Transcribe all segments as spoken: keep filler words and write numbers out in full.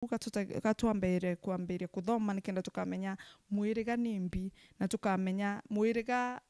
Gatuta-, gatwambiire kwambiria kuthoma nikenda tukamenya mwiriga ni mbi, na tukamenya mwiriga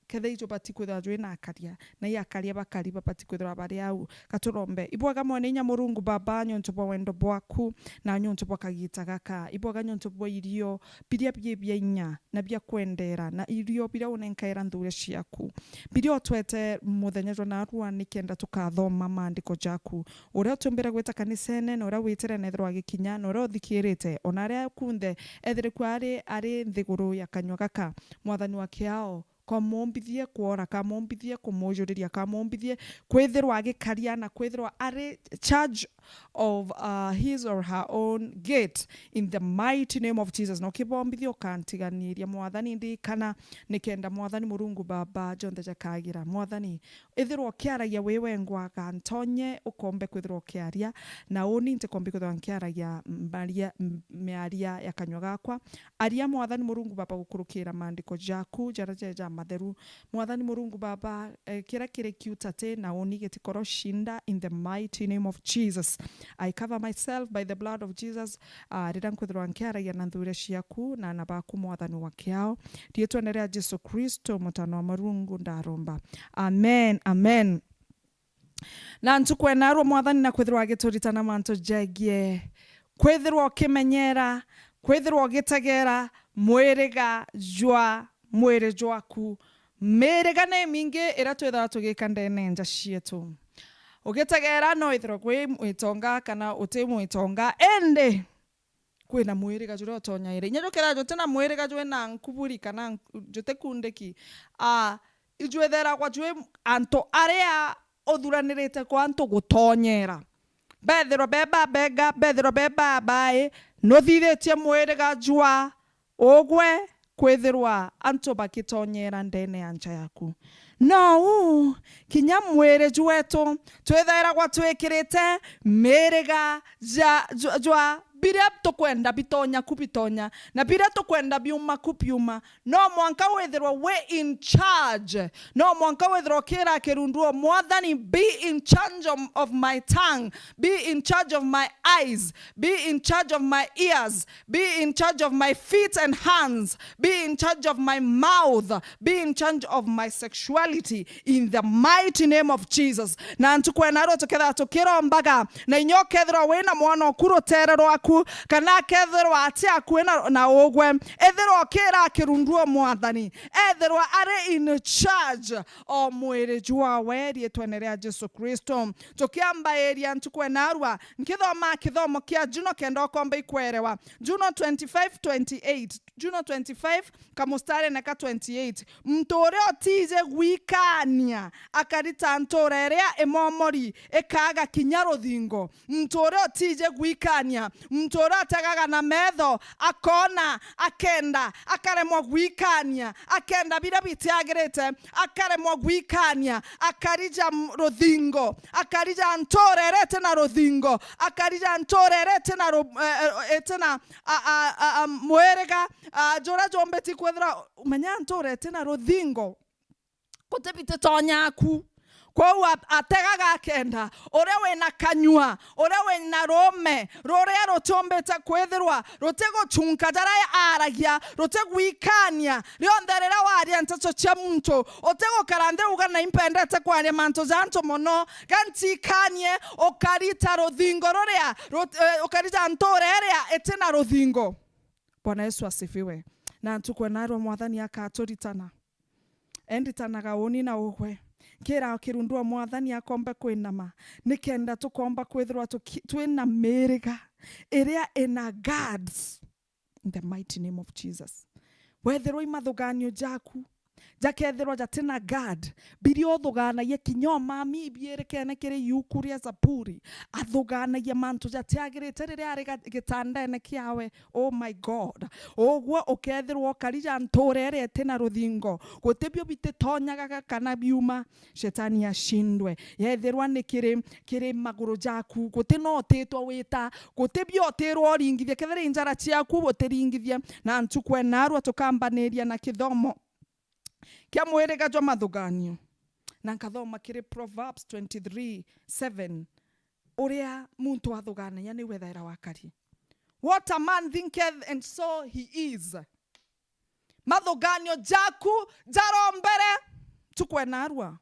kethira ijubati kwithirwa jwina akaria, na i akaria bakari babati kwithirwa bari au. Gaturombe. Ibwega mwene inya Murungu Baba, niuntu bwa wendo bwaku, na niuntu bwa kagita gaka. Ibwega niuntu bwa irio biria bi bia inya, na bia kwendera, na irio biria unenkaira nthure ciaku. Biria utwete muthenya jwa narua nikenda tukathoma maandiko jaku. Uria utumbire gwita kanisene na uria witire na ethirwa agikinya na uria uthikirite, ona aria kunthe ethirikua ari, ari nthiguru ya kanyua gaka. Mwathani wa kiao, kamumbithie kwora, kamumbithie kumujuriria, kamumbithie kwithirwa agikaria na kwithirwa ari charge of, uh, his or her own gate in the mighty name of Jesus. Na ukibombithia ukantiganiria, Mwathani, ndirikana, nikenda, Mwathani Murungu Baba, jonthe jakagira. Mwathani, ithirwa ukiaragia wi wengwa, gantonye ukombe kwithirwa ukiaria, na uni ntikombe kwithirwa nkiaragia mbaria-, m-, miaria ya kanyua gakwa. Aria, Mwathani Murungu Baba, gukurukira maandiko jaku jaria je ja matheru. Mwathani Murungu Baba, eh, kiria kiri kiu tati na uni gitikoro shinda in the mighty name of Jesus. I cover myself by the blood of Jesus. Ah, riria nkwithirwa nkiaragia na nthure ciaku na ana baku, Mwathani wa kiao, riitwene ria Jesu Kristo, Mutano wa Murungu, ndaromba. Amen, amen. Na ntuku enarua Mwathani na kwithirwa agituritana mantu jegie kwithirwa ukimenyera, kwithirwa ugitegera mwiriga jwa mwiri jwaku. Miriga ni mingi iria twithaga tugika ndene nja cietu. Ugitegera no ithirwe kwi mwitonga kana uti mwitonga, indi kwina mwiriga juria utonyaire. Inya jukethira jutina mwiriga jwina nkuburi kana nk-, jutikundiki, a, ijwitheragwa jwi antu aria uthuranirite kwa antu gutonyera. Bethirwa be babega, bethirwa be babai, nuthithitie mwiriga jwa ugwe kwithirwa antu bakitonyera ndene ya nja yaku. No uu, kinya mwiri jwetu twithairagwa twikirite miriga ja, jwa, jwa biria tukwenda bitonya ku bitonya, na biria tukwenda biuma ku biuma. No mwanka withirwa wi in charge. No mwanka withirwa ukira kirundu, "O Mwathani, be in charge of, of my tongue, be in charge of my eyes, be in charge of my ears, be in charge of my feet and hands, be in charge of my mouth, be in charge of my sexuality, in the mighty name of Jesus." Na ntuku enarua tukethirwa tukirombaga, na inya ukethirwa wina mwana oku rutere rwaku, kana akethirwa ati akui na, na ugwe, ethirwa ukira kirundu, "O Mwathani, ethirwa ari in charge o mwiri jwawe riitwene ria Jesu Kristo." Tukiambairia ntuku enarua, nkithoma kithomo kia Juno kenda ukomba ikwerewa. Juno twenty-five twenty-eight. Juno twenty-five, kamustari na ka twenty-eight. "Muntu uria utiji gwikania akarita ntura iria imomori, ikaga kinya ruthingo." Muntu uria utiji gwikania, muntu uria ategaga na metho, akona, akenda, akaremwa gwikania, akenda biria bitiagirite, akaremwa gwikania, akarija m-, ruthingo, akarija ntura iria iti na ruthingo, akarija ntura iria iti na ru-, eh, eh, iti na, a, a, a, a, mwiriga, a, juria jumbiti kwithirwa, menya ntura iti na ruthingo. Guti bititonya ku. Kwou a-, ategaga akenda, uria wina kanyua, uria wina ruume, ruria rutiumbite kwithirwa, rutiguchunka jaria aragia, rutigwikania, rionthe riria waria nteto cia muntu, utigukara nthi uga, "Na impendete kwaria mantu ja antu mono, ga ntikanie," ukarita ruthingo ruria, rut-, eh, ukarita ntura iria iti na ruthingo. Bwana Yesu asifiwe. Na ntuku enarua Mwathani akaturitana. Enditanaga uni na ugwe. Nkira kirundu, Mwathani akombe kwinama, nikenda tukomba kwithirwa tuki-, twina miriga iria ina guards in the mighty name of Jesus. Wethirwa i mathuganio jaku jakethirwa jatina guard, biria uthuganagia kinya o mami ibiirikene kiri iuku ria Zaburi, athuganagia mantu jatiagirite riria ari ga-, gitandene kiawe. Oh my God. Ugwe ukethirwa ukarija ntura iria itina ruthingo, guti bio bititonyaga kana biuma. Shetani ashindwe. Yethirwa ni kiri, kiri maguru jaku, guti no utitwa wita, guti bio utirwa uringithia, kethira i njara ciaku utiringithie, na ntuku enarua tukambaniria na kithomo kia mwiriga jwa mathuganio. Na nkathoma kiri Proverbs twenty-three seven. uria muntu athuganagia niu ethaira wakari. What a man thinketh, and so he is. Mathuganio jaku jarombere, tukwena arua.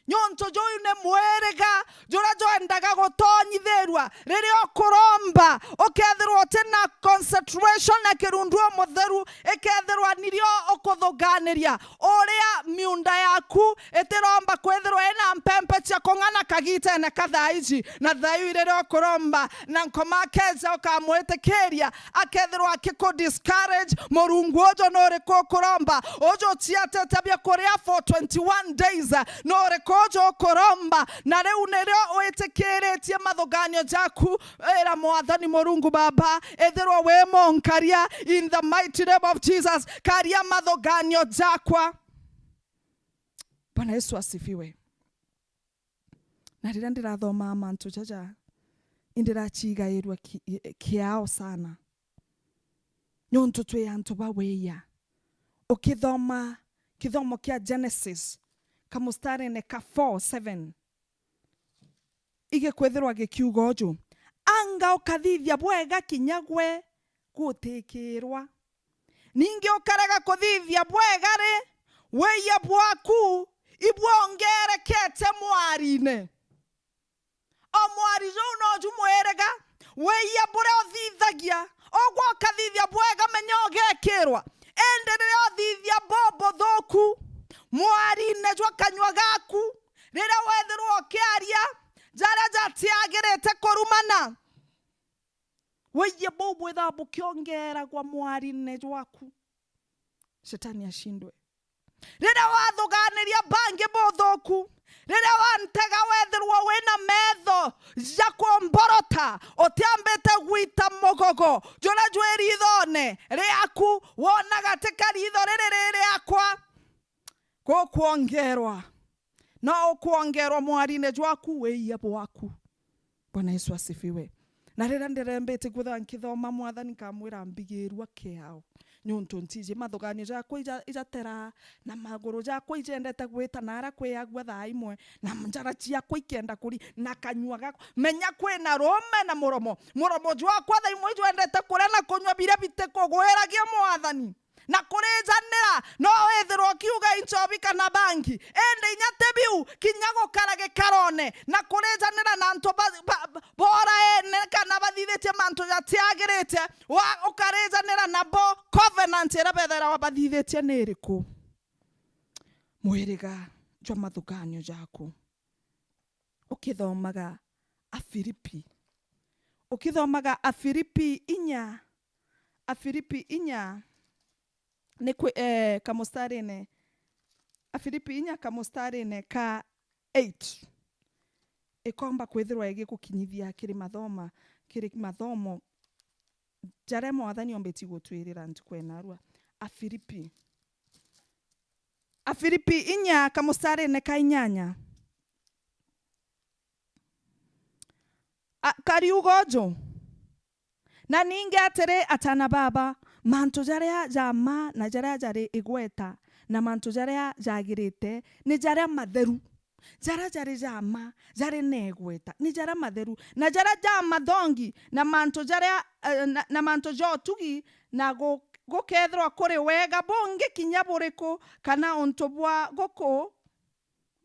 Niuntu juu ni mwiriga juria jwendaga gutonyithirua. Riria ukuromba, ukethirwa uti na concentration na kirundu umutheru, ikethirwa nirio ukuthuganiria. Uria miunda yaku itiromba kwithirwa ina mpempe cia kung'ana kagitene ka thaa iji, na thaa iu riria ukuromba, na Nkoma akeja ukamwitikiria, akethirwa akiku discourage, Murungu uju nuriku ukuromba? Uju uciatite biakuria for twenty-one days, nuriku uju ukuromba? Na riu nirio witikiritie mathuganio jaku, ira Mwathani Murungu Baba, ithirwa wi munkaria, in the mighty name of Jesus, karia mathuganio jakwa. Bwana Yesu asifiwe. Na riria ndirathomaa mantu jaja, indiracigairua ki-, kiao sana. Niuntu twi antu ba wiya. Ukithoma kithomo kia Genesis, kamustarine ka four, seven, igikwithirwa gikiuga uju: Anga ukathithia bwega kinya gwe gutikirwa? Ningi ukarega kuthithia bwega ri, wiya bwaku ibwongerekete mwarine. O mwari juu noju mwiriga, wiya buria uthithagia, ugwe ukathithia bwega, menya ugekirwa. Indi riria uthithia bubuthuku, mwarine jwa kanyua gaku, riria wethirwa ukiaria jaria jatiagirite kurumana, wiya buu bwithaga bukiongeragwa mwarine jwaku. Shetani ashindwe. Riria wathuganiria bangi buthuku, riria wantega wethirwa wina metho ja kumborota, utiambite gwita mugogo juria jwi rithoone riaku, wonaga ti ka ritho riri ri riakwa, gukwongerwa. No ukwongerwa mwarine jwaku wiya bwaku. Bwana Yesu asifiwe. Na riria ndirembete kwithirwa nkithoma, Mwathani nkamwira, mbigirua kiao, niuntu ntiji mathuganio jakwa ija-, ijatera, na maguru jakwa ijendete gwita naria kwi agua thaa imwe, na njara ciakwa ikenda kuri, na kanyua gakwa. Menya kwina ruume na muromo. Muromo jwakwa thaa imwe ijwendete kuria na kunyua biria bitikugwiragia Mwathani. Na kurijanira, no withirwa ukiuga inchobi kana bangi, indi inya ti biu, kinya gukara gikarone na kurijanira na antu ba, ba, ba, boraene kana bathithitie mantu jatiagirite, wa, ukarijanira nabo, covenant iria bethaira bathithitie ni iriku? Mwiriga jwa mathuganio jaku. Ukithomaga Afilipi. Ukithomaga Afilipi inya, Afilipi inya, ni kwi, eh, kamustarine, Afilipi inya kamustarine ka eight, ikomba kwithirwa igigukinyithia kiri mathoma, kiri mathomo jaria Mwathani ombeti gutwirira ntuku ya narua. Afilipi. Afilipi inya kamustarine ka inyanya. A, kariuga uju: Na ningi atiri, atana baba, mantu jaria ja mma na jaria jari igweta, na mantu jaria jagirite, ni jaria matheru. Jaria jari ja mma, jari na igweta, ni jaria matheru, na jaria ja mathongi, na mantu jaria, eh, na, na mantu ja utugi, na gu-, gukethirwa kuri wega bungi kinya buriku, kana untu bwa guku-,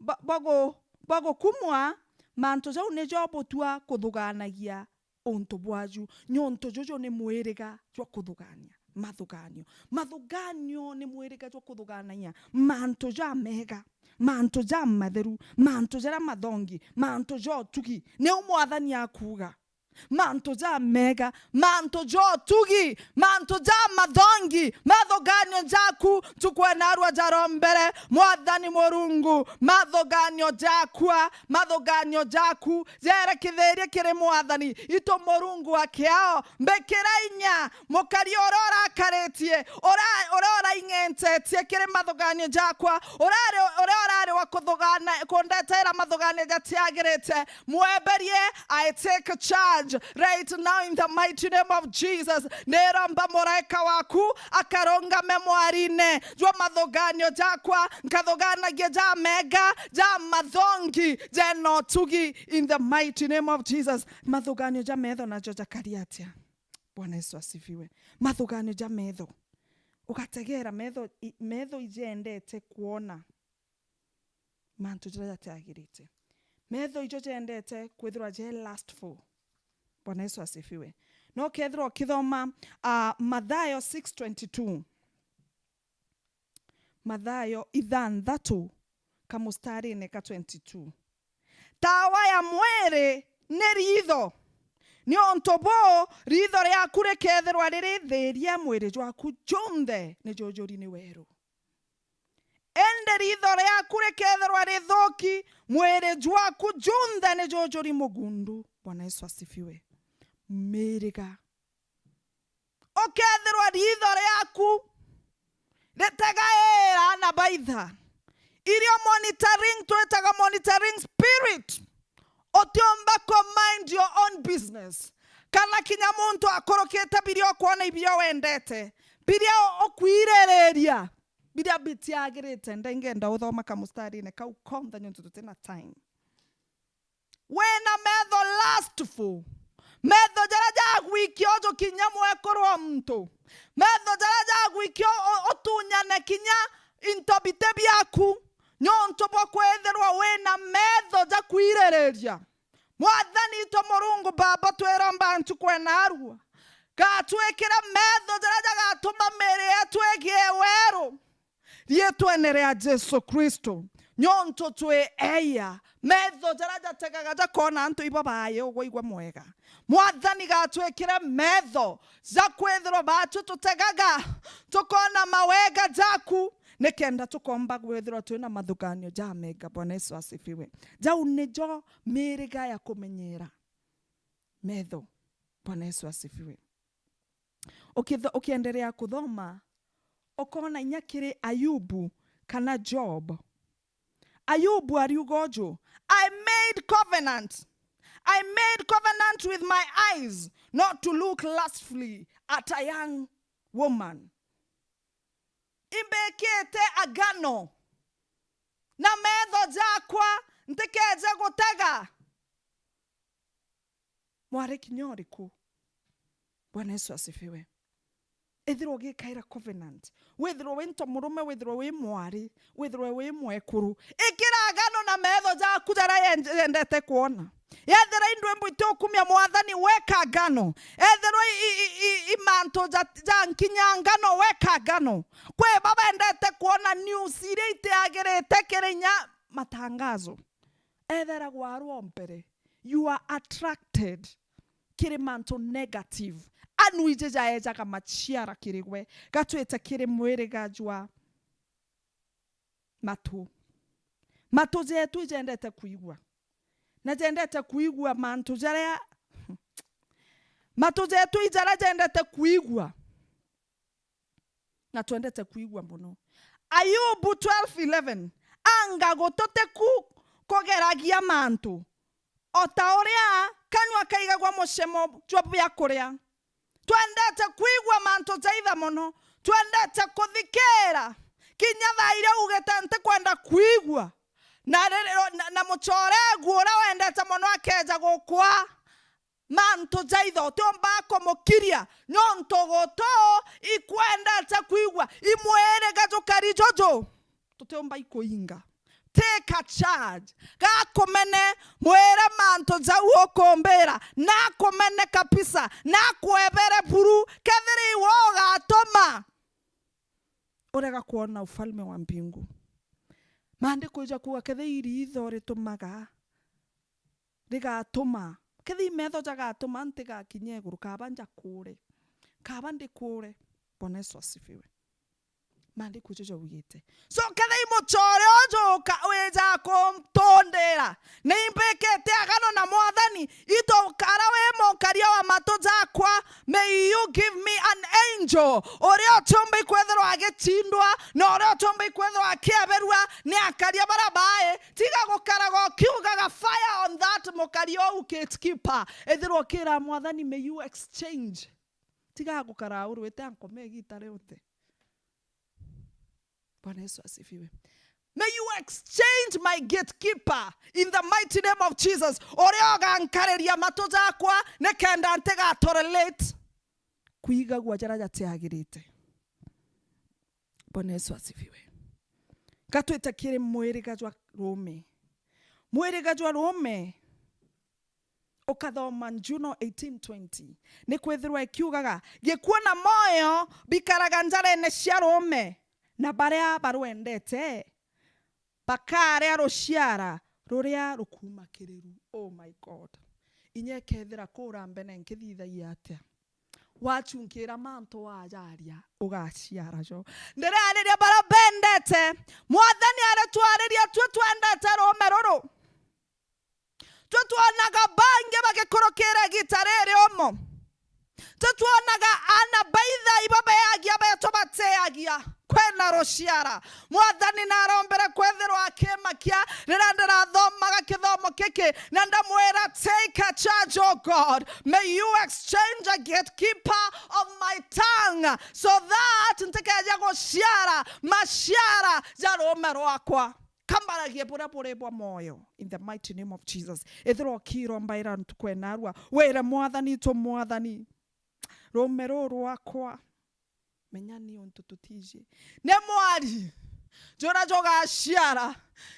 bwa, bwa gu-, bwa gukumwa, mantu jau nijo butua kuthuganagia untu bwaju, niuntu juju ni mwiriga jwa kuthugania. Mathuganio. Mathuganio ni mwiriga jwa kuthuganagia mantu jamega, mantu jamatheru, mantu jaria mathongi, mantu ja utugi. Niu Mwathani akuuga. Mantu jamega, mantu ja utugi, mantu ja mathongi, mathuganio jaku, ntuku ya narua jarombere, Mwathani Murungu, mathuganio jakwa, mathuganio jaku, jerekithirie kiri Mwathani, itu Murungu wa kiao, mbikira inya, mukari uria urakaritie, ura-, uria uraing'entetie kiri mathuganio jakwa, urari, uria urari wa kuthugana, kundetera mathuganio jatiagirite, mweberie, I take charge. Right now, in the mighty name of Jesus, niromba muraika waku akarungame mwarine jwa mathuganio jakwa, nkathuganagia ja mega, ja mathongi, jena utugi, in the mighty name of Jesus. Mathuganio ja metho najo jakari atia? Bwana Yesu asifiwe. Mathuganio ja metho. Ugategera metho i-, metho ijendete kwona mantu jaria jatiagirite. Metho ijo jendete kwithirwa je lustful. Bwana Yesu asifiwe. No kethirwa ukithoma, ah, Mathayo six twenty-two. Mathayo ithanthatu, kamustarine ka twenty-two. Tawa ya mwiri ni riitho. Niuntu buu, riitho riaku rikethirwa ririthiria, mwiri jwaku junthe ni jujuri ni weru. Indi riitho riaku rikethirwa rithuki, mwiri jwaku junthe ni jujuri mugundu. Bwana Yesu asifiwe. Miriga. Ukethirwa riitho riaku ritegaira na baitha, irio monitoring, twitaga monitoring spirit, utiumba ku mind your own business, kana kinya muntu akurukite biria ukwona ibiria wendete, biria u-, ukwiririria, biria bitiagirite. Ndengenda uthoma kamustarine kau konthe niuntu tutina time. Wina metho lustful. Metho jaria jagwikia ujukinya mwekuru wa muntu. Metho jaria jagwikia u-, utunyane kinya into biti biaku. Niuntu bwa kwithirwa wina metho ja kwiririria. Mwathani itu Murungu Baba, twiromba ntuku ena arua, gatwikire metho jaria jagatuma miri yetu igie weru. Riitwene ria Jesu Kristo, niuntu twi eeyia, metho jaria jategaga jakoona antu ibo baaye ugwe igwe mwega. Mwathani, gatwikire metho ja kwithirwa baatu tutegaga, tukoona mawega jaku, nikenda tukomba kwithirwa twina mathuganio ja mega. Bwana Yesu asifiwe. Jau nijo miriga ya kumenyera metho. Bwana Yesu asifiwe. Ukitho-, ukiendelea kuthoma, ukoona inya kiri Ayubu kana Job. Ayubu ariuga uju, "I made covenant. I made covenant with my eyes not to look lustfully at a young woman." Imbikite agano na metho jakwa ntikeje gutega mwari kinya uriku. Bwana Yesu asifiwe. Ethirwa ugikaira covenant, withirwe wi ntomurume, withirwe wi mwari, withirwe wi mwekuru, ikira agano na metho jaku jaria yen-, yendete kwona. Yethira i ndwimbo itiukumia Mwathani, weka agano. Ethirwa i, i, i, i, i mantu ja, ja nkinya ngano, weka agano. Kwi babendete kwona news iria itiagirite kiri inya matangazo. Ethera gwarwa mbere, you are attracted kiri mantu negative. Anu iji jaejaga machiara kiri gwe, gatwite kiri mwiriga jwa matu. Matu jetu ijendete kwigua. Na jendete kwigua mantu jaria, matu jetu ijaria jendete kwigua. Na twendete kwigua mono. Ayubu twelve eleven, anga gututi ku kugeragia mantu, o ta uria kanua kaigagua mucemo jwa biakuria. Twendete kwigua mantu jaitha mono, twendete kuthikira, kinya thaa iria ugite ntikwenda kwigua. Na riri-, na, na muchore egu uria wendete mono akeja gukwa. Mantu jaitha utiumba kumukiria, niuntu gutu ikwendete kwigua, i mwiriga jukari juju tutiumba ikuinga. Take a charge. Gakumene, mwire mantu jau ukumbira, nakumene kabisa, nakwebere buru, kethira iwe ugatuma urega kwona ufalme wa mbingu. Maandiko ija kuuga, kethira i riitho ritumaga rigatuma, kethira i metho jagatuma ntigakinye iguru, kaba njakure, kaba ndikure. Bwana Yesu asifiwe. Maandiko ijo jaugite. So, kethira i muchore uju uka-, wija kuntundira, ni imbikite agano na Mwathani, itukara wi mukaria wa matu jakwa, may You give me an angel uria utiumba ikwethirwa agicindwa na uria utiumba ikwethirwa akieberua ni akaria bara bae. Tiga gukaraga ukiugaga, "Fire on that mukari ou gatekeeper." Ethirwa ukira Mwathani, "May you exchange." Tiga gukara urwite ankome igita rionthe. Bwana Yesu asifiwe. "May you exchange my gatekeeper in the mighty name of Jesus." Uria ugankariria matu jakwa nikenda ntiga tolerate kwigagua jaria jatiagirite. Bwana Yesu asifiwe. Gatwite kiri mwiriga jwa Rumi. Mwiriga jwa Rumi, ukathoma Juno eighteen twenty, ni kwithirwa ikiugaga, "Gikuo na mwoyo bikaraga njarene cia ruume, na baria barwendete bakaria ruciara ruria rukuuma kiri ru." Oh my God. Inya ikethira kuu urambene nkithithagia atia? Wachunkira mantu wajaria, ugaciara jo. Ndiraariria baria bendete. Mwathani aritwariria tui twendete ruume ruru. Tui twonaga bangi bagikurukira igita riri umo. Tui twonaga aana ba ithe ibo beagia betu bateagia kwina ruciara. Mwathani narombere kwithirwa akimakia riria ndirathomaga kithomo giki, na ndamwira, "Take a charge, oh God. May you exchange a gatekeeper of my tongue, so that ntikeeje guciara maciara ja ruume rwakwa." Kambaragie buria buri bwa mwoyo in the mighty name of Jesus. Ethirwa ukirombaira ntuku enarua, wire Mwathani, tu Mwathani, ruume ruru rwakwa, menya ni untu tutiji. Ni mwari juria jugaciara,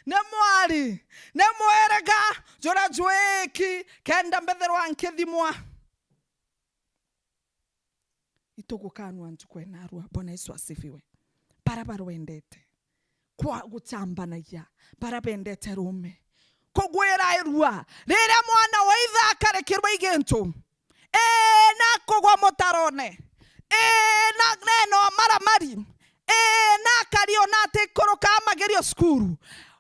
ni mwari, ni mwiriga juria jwiki, kenda mbithirwa nkithimwa. Itugukanua ntuku enarua. Bwana Yesu asifiwe. Bara barwendete kwa guchambanagia, bara bendete ruume, kugwira irua riria mwana wa ithe akarikirwa i gintu, ii, na kugwa mutarone, ii, na neno maramari, ii, na akari ona atikuruka amagerio cukuru.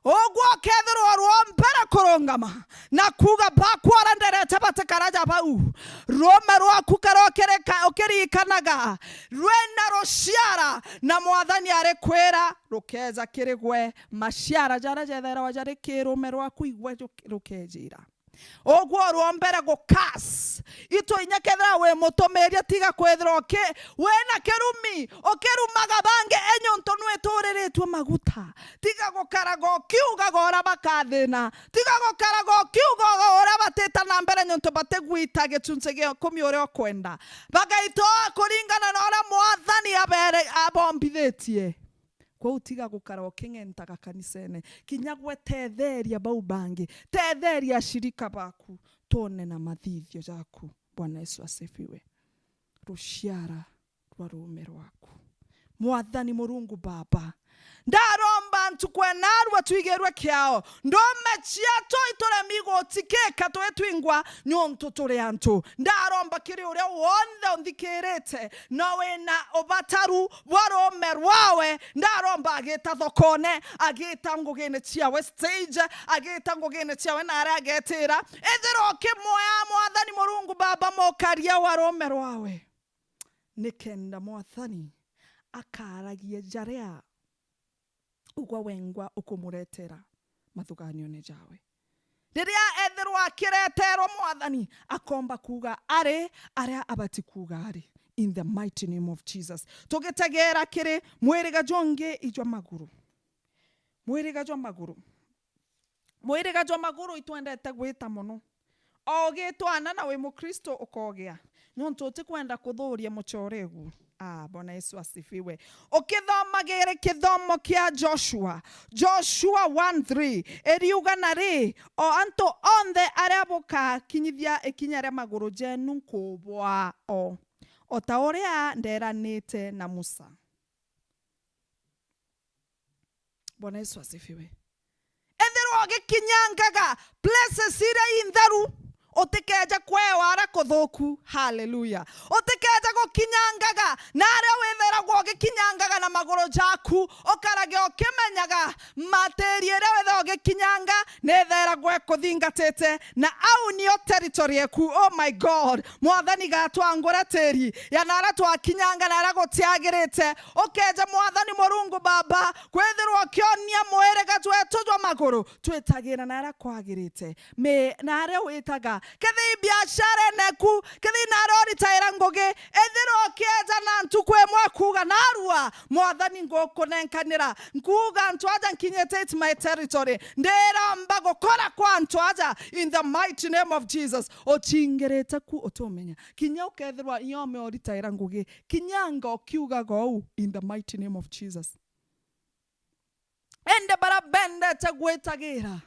Uguo ukethirwa ruo mbere kurungama na kuuga, "Bakwara nderete batikaraja bau." Ruume rwaku kara ukirika-, ukiririkanaga rwina ruciara, na Mwathani arikwira, "Rukeeja kiri gwe." Maciara jaria jethairwa jari ki ruume rwaku, igwe ju-, rukejira. Uguo ruo mbere gu curse. Itu inya kethira wi mutumiria, tiga kwithirwa uki-, wina kirumi, ukirumaga bangi, e niuntu nwituriritue maguta. Tiga gukaraga ukiugaga uria bakathina. Tiga gukaraga ukiugaga uria batita na mbere niuntu batigwita gichunchi gia ikumi uria ukwenda. Bagaita kuringana na uria Mwathani abere-, abombithitie. Kwou tiga gukara uking'entaga kanisene. Kinya gwe tetheria bau bangi. Tetheria ashirika baku. Twone na mathithio jaku. Bwana Yesu asifiwe. Ruciara rwa ruume rwaku. Mwathani Murungu Baba, ndaromba ntuku enarua twigirwe kiao. Ndume cietu ituremi gutikika twi twingwa niuntu turi antu. Ndaromba kiri uria wonthe unthikirite, no wina ubataru bwa ruume rwawe, ndaromba agita thokone, agita ngugine ciawe stage, agita ngugine ciawe naria agetira. Ethirwa ukimwoya Mwathani Murungu Baba mukaria wa ruume rwawe, nikenda Mwathani akaragie jaria ugwe wengwa ukumuretera mathuganione jawe. Riria ethirwa akireterwa Mwathani, akomba kuuga ari aria abati kuuga ari, in the mighty name of Jesus. Tugitegera kiri mwiriga jwa ngi ijwa maguru. Mwiriga jwa maguru. Mwiriga jwa maguru itwendete gwita mono. O ugitwana na wi Mukristo ukogia, niuntu utikwenda kuthuria muchore ugu. Ah, Bwana Yesu asifiwe. Ukithomagire kithomo kia Joshua, Joshua one three, iriuga, "Na ri, o antu onthe aria bukakinyithia ikinya ria maguru jenu nkubwaa o, o ta uria nderanite na Musa." Bwana Yesu asifiwe. Ethirwa ugikinyangaga places iria intheru, Utikeeja kwewa aria kuthuku. Haleluya. Utikeeja gukinyangaga, na aria withairagwa ugikinyangaga na maguru jaku, ukarage ukimenyaga matiri iria withairwa ugikinyanga nithairagwa ikuthingatite, na au nio territory eku. Oh my God, Mwathani gatwangura tiri ya na aria twakinyanga na aria gutiagirite. Ukeeja Mwathani Murungu Baba, kwithirwa ukionia mwiriga jwetu jwa maguru, twitagira na aria kwagirite. Me-, na aria witaga, kethira i biacarene eku, kethira na aria uritaira ngugi, ethirwa ukieja na ntuku imwe kuuga, "Narua, Mwathani, ngukunenkanira, nkuuga antu aja nkinyite, it's my territory, ndiromba gukora kwa antu aja in the mighty name of Jesus." Uchingirite ku utumenya. Kinya ukethirwa inya ume uritaira ngugi, kinyanga ukiugaga uu in the mighty name of Jesus. Indi baria bendete gwitagira,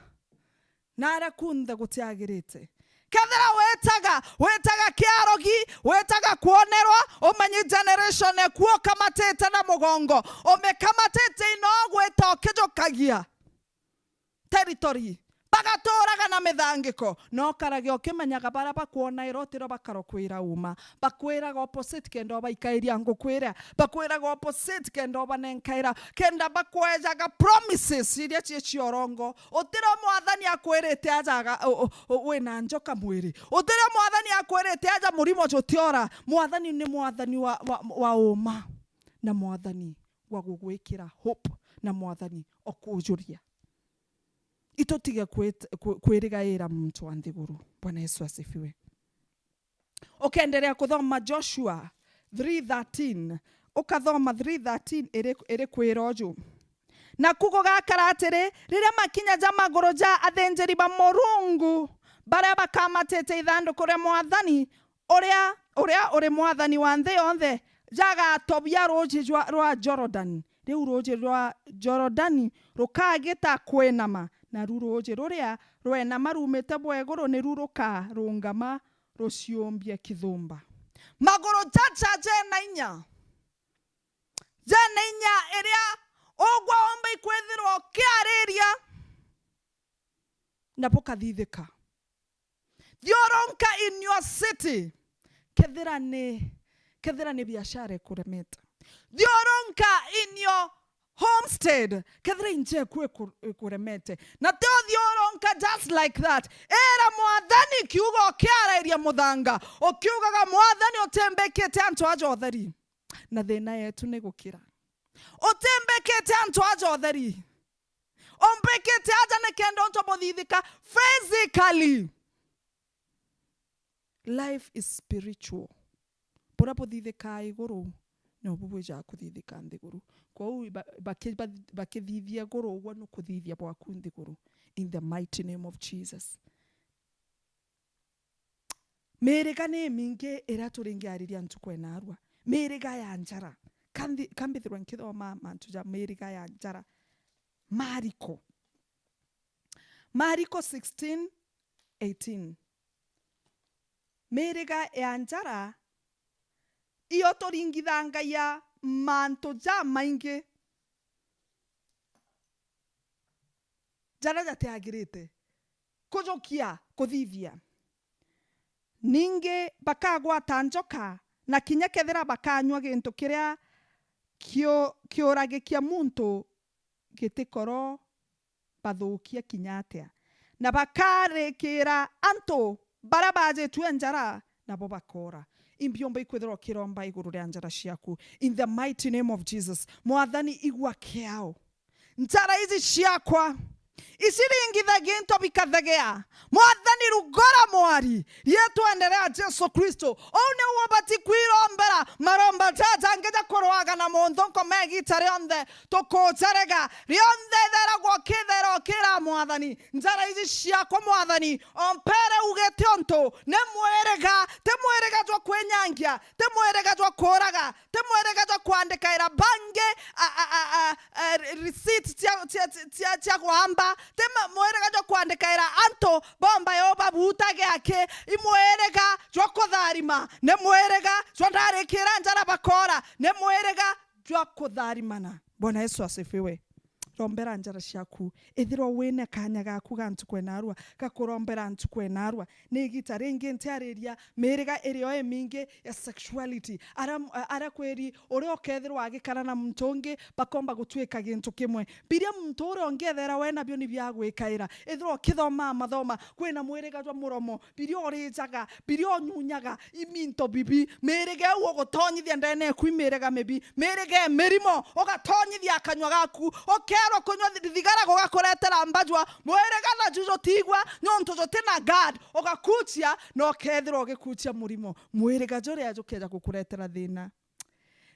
na aria kunthe gutiagirite. Kethira witaga, witaga kiarogi, witaga kwonerwa, umenye generation eku ukamatite na mugongo, umikamatite ino gwita ukijukagia territory, bagaturaga na mithangiko. No karage ukimenyaga baria bakwona ira utirio bakarokwira uma. Bakwiraga opposite kenda ubaikairia nguku iria. Bakwiraga opposite kenda ubanenkaira. Kenda bakwejaga promises iria cie cia urongo. Utirio Mwathani akwirite ajaga, u-, u-, u-, wina njoka mwiri. Utirio Mwathani akwirite aja murimo jutiora. Mwathani ni Mwathani wa, wa, wa uma. Na Mwathani wa gugwikira hope. Na Mwathani okujuria. Itutige kwit-, kwi-, kwirigaira muntu wa nthiguru. Bwana Yesu asifiwe. Ukenderea kuthoma Joshua three thirteen, ukathoma three thirteen iri, iri kwira uju, "Naku gugakara atiri, riria makinya ja maguru ja athinjiri ba Murungu baria bakamatite ithanduku ria Mwathani, uria, uria uri Mwathani wa nthi yonthe, jagatobia ruuji jwa, rwa Jorodani, riu ruuji rwa Jorodani rukagita kwinama, naru ruuji ruria rwenama ruumite bwa iguru niru rukarungama ruciumbie kithumba." Maguru jaja jena inya, jena inya iria ugwa umba ikwithirwa ukiariria na bukathithika. Thiurunka in your city. Kethira ni, kethira ni biashara ikuremete. Thiurunka in your homestead. Kethira inje eku iku-, ikuremete. Na ti uthiurunka just like that. Ira Mwathani kiugo ukiarairia muthanga. Ukiugaga, "Mwathani, utimbikite antu aja utheri." Na thina yetu ni gukira. Utimbikite antu aja utheri. Umbikite aja nikenda untu buthithika physically. Life is spiritual. Buria buthithikaa iguru, nobu bwijaga kuthithika nthiguru. Kwou ba-, baki-, ba-, bakithithia iguru ugwo ni kuthithia bwaku nthiguru. In the mighty name of Jesus. Miriga ni mingi iria turingiariria ntuku enarua. Miriga ya njara. Ka nthi-, ka mbithirwe nkithoma mantu ja miriga ya njara. Mariko. Mariko sixteen eighteen. Miriga ya njara iyo turingithangagia mantu jamaingi jaria jatiagirite kujukia kuthithia. Ningi bakagwata njoka, na kinya kethira bakanyua gintu kiria kiu-, kiuragikia muntu gitikoro bathukia kinya atia. Na bakarikira antu baria bajitue njara, nabo bakoora. Imbiomba ikwithirwa ukiromba iguru ria njara ciaku. In the mighty name of Jesus. Mwathani, igua kiao. Njara iji ciakwa, iciringithagia into bikathegea. Mwathani, rugura mwari, rietwene ria Jesu Kristo. Uu niu ubati kwirombera maromba jajangi ja kurwaga na munthu nkoma igita rionthe. Tukujarega rionthe, itheragwo ukithera ukira Mwathani, njara iji ciakwa Mwathani, ompere ugite untu ni mwiriga, ti mwiriga jwa kwinyangia, ti mwiriga jwa kuuraga, ti mwiriga jwa kwandikaira bangi a, a, a, a, a, receipt cia, cia, cia, cia, cia gwamba, ti ma-, mwiriga jwa kwandikaira antu bomba yo babutage aki, i mwiriga jwa kutharima, ni mwiriga jwa ndarikira njara bakora, ni mwiriga jwa kutharimana. Bwana Yesu asifiwe. rombera njara ciaku. Ethirwa wina kanya gaku ga ntuku enarua, ga kurombera ntuku enarua. Ni igita ringi ntiariria miriga irio imingi ya sexuality. Aria, aria kwiri, uria ukethirwa agikara na muntu ungi, bakomba gutuika gintu kimwe. Biria muntu uria ungi ethera we nabio ni bia gwikaira. Ethirwa ukithomaa mathoma, kwina mwiriga jwa muromo, biria urijaga, biria unyunyaga, iminto bibi, miriga iu ugutonyithia ndene eku imiriga mibi, miriga e mirimo, ugatonyithia akanyua gaku, ukerwa kunyua thi-, thigara gugakuretera mbajwa, mwiriga naju jutigwa, niuntu juti na guard, ugakuchia, na ukethirwa ugikuchia murimo. Mwiriga juria jukeja gukuretera thina.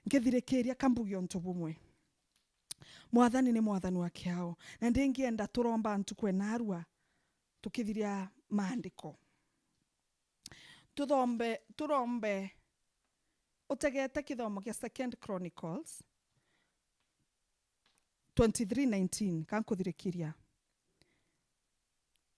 Nkithirikiria, ka mbuge untu bumwe. Mwathani ni Mwathani wa kiao, na ndingienda turomba ntuku enarua tukithiria maandiko. Tuthombe, turombe utegete kithomo kia Second Chronicles twenty-three nineteen, ka nkuthirikiria.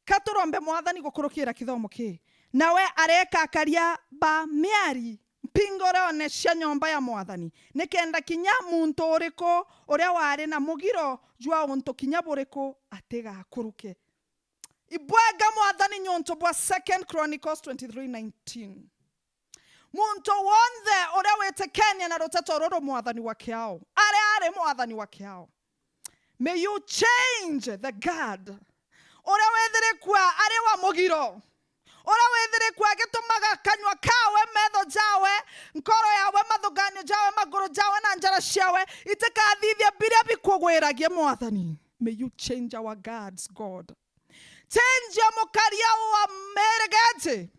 Ka turombe Mwathani gukurukira kithomo kii. Nawe areeka akaria ba miari mpingurone cia nyomba ya Mwathani, nikenda kinya muntu uriku uria wari na mugiro jwa untu kinya buriku atigakuruke. Ibwega Mwathani niuntu bwa Second Chronicles twenty-three nineteen. Muntu wonthe uria witikenia na ruteto ruru, Mwathani wa kiao, aria ari Mwathani wa kiao, may you change the guard. Uria withirikua ari wa mugiro, uria withirikua agitumaga kanyua kawe, metho jawe, nkoro yawe, mathuganio jawe, maguru jawe na njara ciawe itikathithie biria bikugwiragia, Mwathani. May you change our guards, God. Change mukaria wa miriga iji,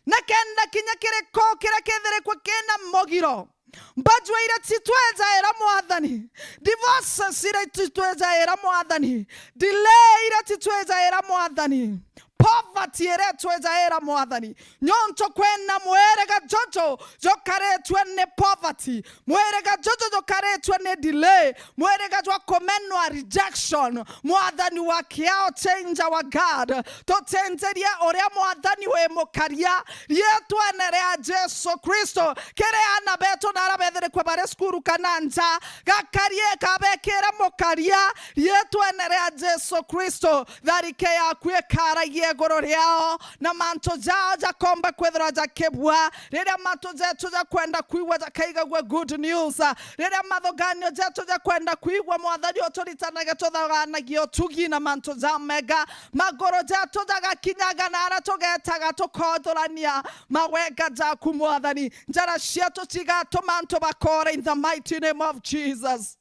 nikenda kinya kiriku kiria kithirikwa kina mugiro. Mbajwa iria titwejaira, Mwathani. Divorces iria titwejaira, Mwathani. Delay iria titwejaira, Mwathani. Poverty iria itwejaira, Mwathani. Niuntu kwina mwiriga juju jukaritwe ni poverty. Mwiriga juju jukaritwe ni delay. Mwiriga jwa kumenwa, rejection. Mwathani wa kiao, change our guard. Tucenjerie uria, Mwathani, wi mukaria. Riitwene ria Jesu Kristo, kiri aana betu na aria bethirikua bari cukuru kana nja, gakarie kabekire mukaria. Riitwene ria Jesu Kristo, tharike yaku ikaragia iguru riao, na mantu jao jakomba kwithirwa jakibua. Riria matu jetu jakwenda kwigua, jakaigagua good news. Riria mathuganio jetu jakwenda kwigua, Mwathani, uturitanage tuthuganagie utugi na mantu ja mega. Maguru jetu jagakinyaga na aria tugetaga tukothurania mawenga jaku, Mwathani. Njara cietu cigatuma antu bakore in the mighty name of Jesus.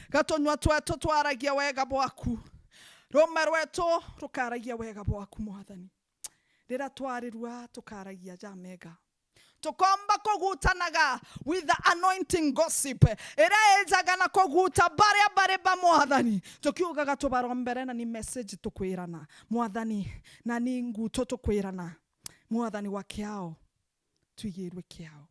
Gatunyua twetu twaragia wega bwaku. Rume rwetu rukaragia wega bwaku, Mwathani. Riria twarirua, tukaragia ja mega. Tukomba kugutanaga with the anointing gossip, iria ijaga na kuguta baria bari ba Mwathani. Tukiugaga tubarombere na ni message tukwirana, Mwathani, na ni nguto tukwirana, Mwathani wa kiao. Twigirwe kiao.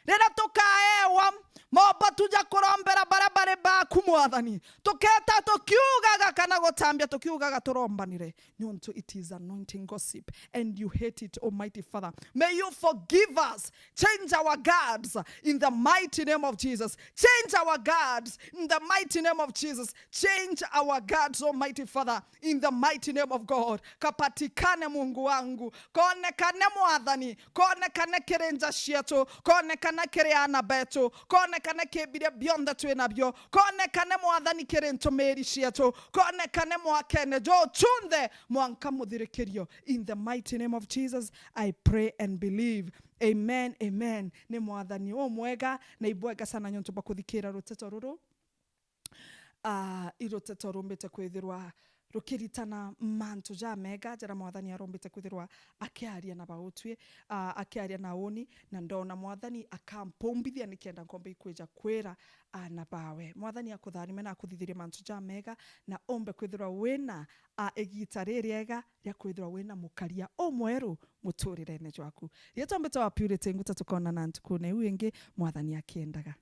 Riria tukaewa mobatu ja kurombera baria bari baku, Mwathani, tuketa tukiugaga kana gutambia tukiugaga turombanire, niuntu it is anointing gossip and you hate it, Almighty Father. May you forgive us. Change our guards in the mighty name of Jesus. Change our guards in the mighty name of Jesus. Change our guards, Almighty Father. In the mighty name of God. Kapatikane, Mungu wangu. Konekane, Mwathani. Konekane kiri nja cietu. Konekane kiri aana betu. Konekane kiri biria bionthe twi nabio. Konekane, Mwathani, kiri ntumiri cietu. Konekane mwakene juju junthe mwanka muthirikirio. In the mighty name of Jesus, I pray and believe. Amen, amen. Ni Mwathani umwega na ibwega sana niuntu bwa kuthikira ruteto ruru. Ah, i ruteto rumbite kwithirwa rukiritana mantu jamega jaria Mwathani arumbite kwithirwa akiaria na bautwi, ah, akiaria na uni, na ndona Mwathani akampaumbithia nikenda nkombe ikwija kwira aana bawe. Mwathani akutharime na akuthithirie mantu jamega, na umbe kwithirwa wina, ah, igita ririega ria kwithirwa wina mukaria umweru muturirene jwaku. Rietwa mbitwa wa Purity Nguta, tukonana ntukune iu ingi, Mwathani akiendaga.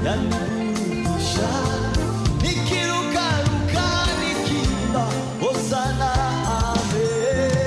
Karibu